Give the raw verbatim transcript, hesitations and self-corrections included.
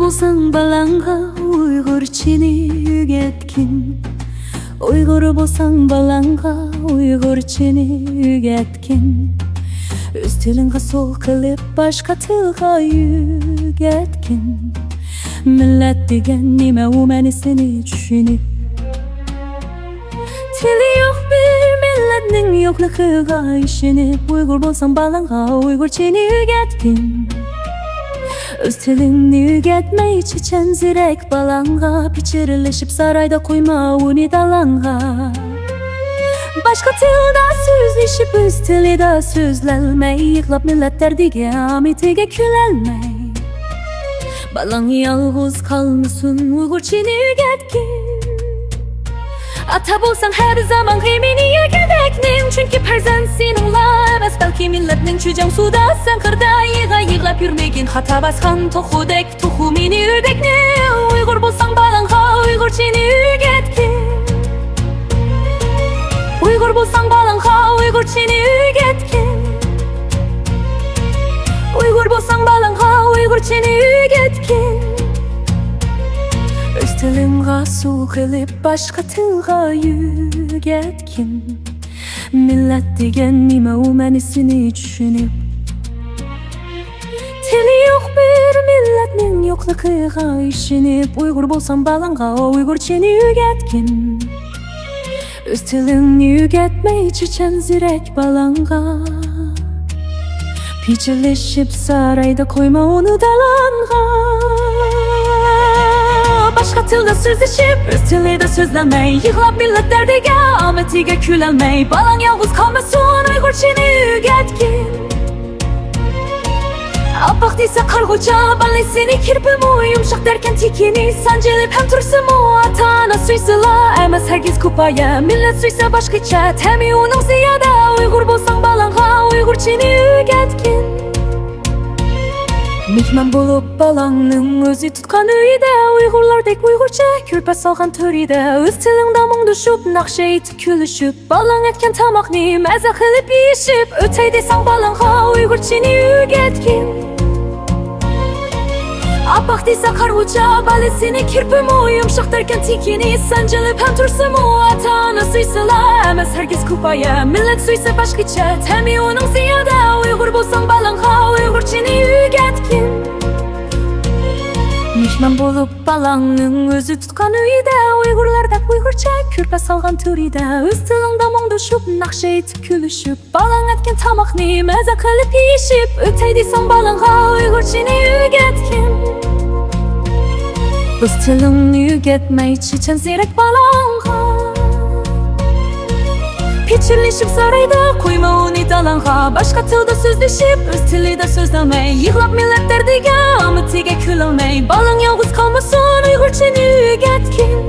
بولساڭ بالاڭغا ئۇيغۇرچىنى ئۆگەتكىن. ئۇيغۇر بولساڭ بالاڭغا ئۇيغۇرچىنى ئۆگەتكىن. ئۆز تىلىڭغا سول قىلىپ باشقا تىلغا يۆگەتكىن. مىللەت دېگەن نېمە، ئۇ مەنىسىنى چۈشىنىپ. تىلى يوق بىر مىللەتنىڭ يوقلۇقىغا ئىشىنىپ، ئۇيغۇر بولساڭ بالاڭغا ئۇيغۇرچىنى ئۆگەتكىن. ئۆز تىلىڭنى ئۆگەتمەي چېچەن زېرەك بالاڭغا، پىچىرلىشىپ سارايدا قويما ئۇنى دالاڭغا. باشقا تىلدا سۆزلىشىپ، ئۆز تىلىدا سۆزلەلمەي، يىغلاپ مىللەت دەردىگە، ئامىتىگە كۈلەلمەي. بالاڭ يالغۇز قالمىسۇن، ئۇيغۇرچىنى ئۆگەتكىن. ئاتا بولساڭ ھەر زامان غېمىنى يە گۆدەكنىڭ، چۈنكى پەرزەنت سېنىڭلا ئەمەس، بەلكى مىللەتنىڭ. چۈجەڭ سۇدا، سەن قىردا، يىغا يىغلاپ يۈرمىگىن، خاتا باسقان توخۇدەك. تۇخۇمىنى ئۆردەكنىڭ. ئۇيغۇر بولساڭ بالاڭغا ئۇيغۇرچىنى ئۆگەتكىن. ئۇيغۇر بولساڭ بالاڭغا ئۇيغۇرچىنى ئۆگەتكىن. ئۇيغۇر بولساڭ بالاڭغا ئۇيغۇرچىنى ئۆگەتكىن. ئۆز تىلىڭغا سول قىلىپ باشقا تىلغا يۆگەتكىن. مىللەت دېگەن نېمە، ئۇ مەنىسىنى چۈشىنىپ. تىلى يوق بىر مىللەتنىڭ يوقلۇقىغا ئىشىنىپ، ئۇيغۇر بولساڭ بالاڭغا ئۇيغۇرچىنى ئۆگەتكىن. ئۆز تىلىڭنى ئۆگەتمەي چېچەن زېرەك بالاڭغا، پىچىرلىشىپ سارايدا قويما ئۇنى دالاڭغا. باشقا تىلدا سۆزلىشىپ، ئۆز تىلىدا سۆزلەلمەي، يىغلاپ مىللەت دەردىگە، ئامىتىگە كۈلەلمەي، بالاڭ يالغۇز قالمىسۇن، ئۇيغۇرچىنى ئۆگەتكىن. ئاپئاق دېسە قارىغۇچە، بالىسىنى كىرپىمۇ، يۇمشاق دەركەن تىكىنى، سانجىلىپ ھەم تۇرسىمۇ، ئاتا-ئانا سۆيسىلا ئەمەس ھەرگىز كۇپايە، مىللەت سۆيسە باشقىچە، تەمى ئۇنىڭ زىيادە. ئۇيغۇر بولساڭ بالاڭغا ئۇيغۇرچىنى ئۆگەتكىن. مېھمان بولۇپ بالاڭنىڭ ئۆزى تۇتقان ئۆيىدە، ئۇيغۇرلاردەك ئۇيغۇرچە كۆرپە سالغان تۆرىدە، ئۆز تىلىڭدا مۇڭدىشىپ، ناخشا ئېيتىپ، كۈلۈشۈپ، بالاڭ ئەتكەن تاماقنى مەزە قىلىپ يېيىشىپ، ئۆتەي دېسەڭ بالاڭغا ئۇيغۇرچىنى ئۆگەتكىن. ئاپئاق دېسە قارىغۇچە، بالىسىنى كىرپىمۇ، يۇمشاق دەركەن تىكىنى، سانجىلىپ ھەم تۇرسىمۇ، ئاتا-ئانا سۆيسىلا ئەمەس ھەرگىز كۇپايە، مىللەت سۆيسە باشقىچە، تەمى ئۇنىڭ زىيادە. ئۇيغۇر بولساڭ بالاڭغا ئۇيغۇرچىنى ئۆگەتكىن. مېھمان بولۇپ بالاڭنىڭ ئۆزى تۇتقان ئۆيىدە، ئۇيغۇرلاردەك ئۇيغۇرچە كۆرپە سالغان تۆرىدە، ئۆز تىلىڭدا مۇڭدىشىپ، ناخشا ئېيتىپ، كۈلۈشۈپ، بالاڭ ئەتكەن تاماقنى مەزە قىلىپ يېيىشىپ، ئۆتەي دېسەڭ بالاڭغا ئۇيغۇرچىنى ئۆگەتكىن. رۇس تىلىڭنى ئۆگەتمەي چېچەن زېرەك بالاڭغا، پىچىرلىشىپ سارايدا قويما ئۇنى دالاڭغا. باشقا تىلدا سۆزلىشىپ، ئۆز تىلىدا سۆزلەلمەي، يىغلاپ مىللەت دەردىگە، ئامىتىگە كۈلەلمەي، بالاڭ يالغۇز قالمىسۇن، ئۇيغۇرچىنى ئۆگەتكىن.